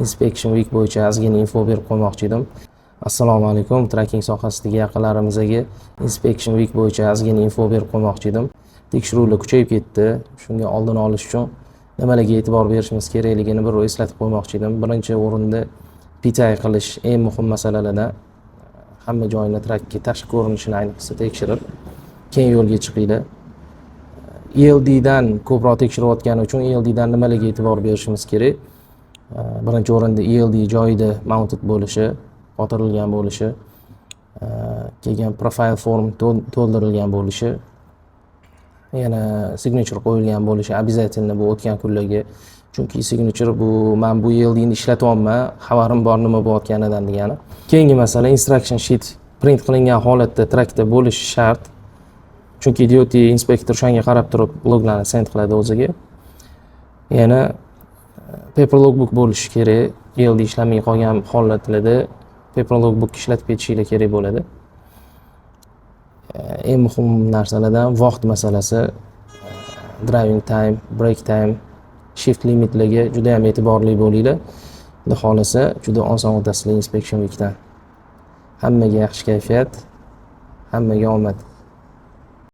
Inspection Week bo'yicha ozgina info berib qo'ymoqchi edim. Assalomu alaykum, trucking sohasidagi yaqinlarimizga Inspection Week bo'yicha ozgina info berib qo'ymoqchi edim. Tekshiruvlar kuchayib ketdi. Shunga oldini olish uchun nimalarga e'tibor berishimiz kerakligini bir eslatib qo'ymoqchi edim. Birinchi o'rinda PTI qilish eng muhim masalalardan. Hamma joyini, truckka tashqi ko'rinishini ayniqsa tekshirib, keyin yo'lga chiqinglar. ELDdan ko'proq tekshirayotgani uchun ELDdan nimalarga e'tibor berishimiz kerak? Birinchi o'rinda ELD joyida mounted bo'lishi, qotirilgan bo'lishi, keyin profile form to'ldirilgan bo'lishi, yana signature qo'yilgan bo'lishi обязательно bu o'tgan kunlarga. Chunki signature bu man bu ELDni ishlatyapman, xabarim bor nima bo'layotganidan degani. Keyingi masala, instruction sheet print qilingan holatda truckda bo'lishi shart. Chunki DOT inspektor o'shanga qarab turib loglarni send qiladi o'ziga. Yana paper logbook bo'lishi kerak. ELD ishlamay qolgan holatlarda paper logbook ishlatib ketishinglar kerak bo'ladi. Eng muhim narsalardan vaqt masalasi, driving time, break time, shift limitlarga juda ham e'tiborli bo'linglar. Xudo xohlasa, juda oson o'tasizlar inspection weekdan. Hammaga yaxshi kayfiyat, hammaga omad.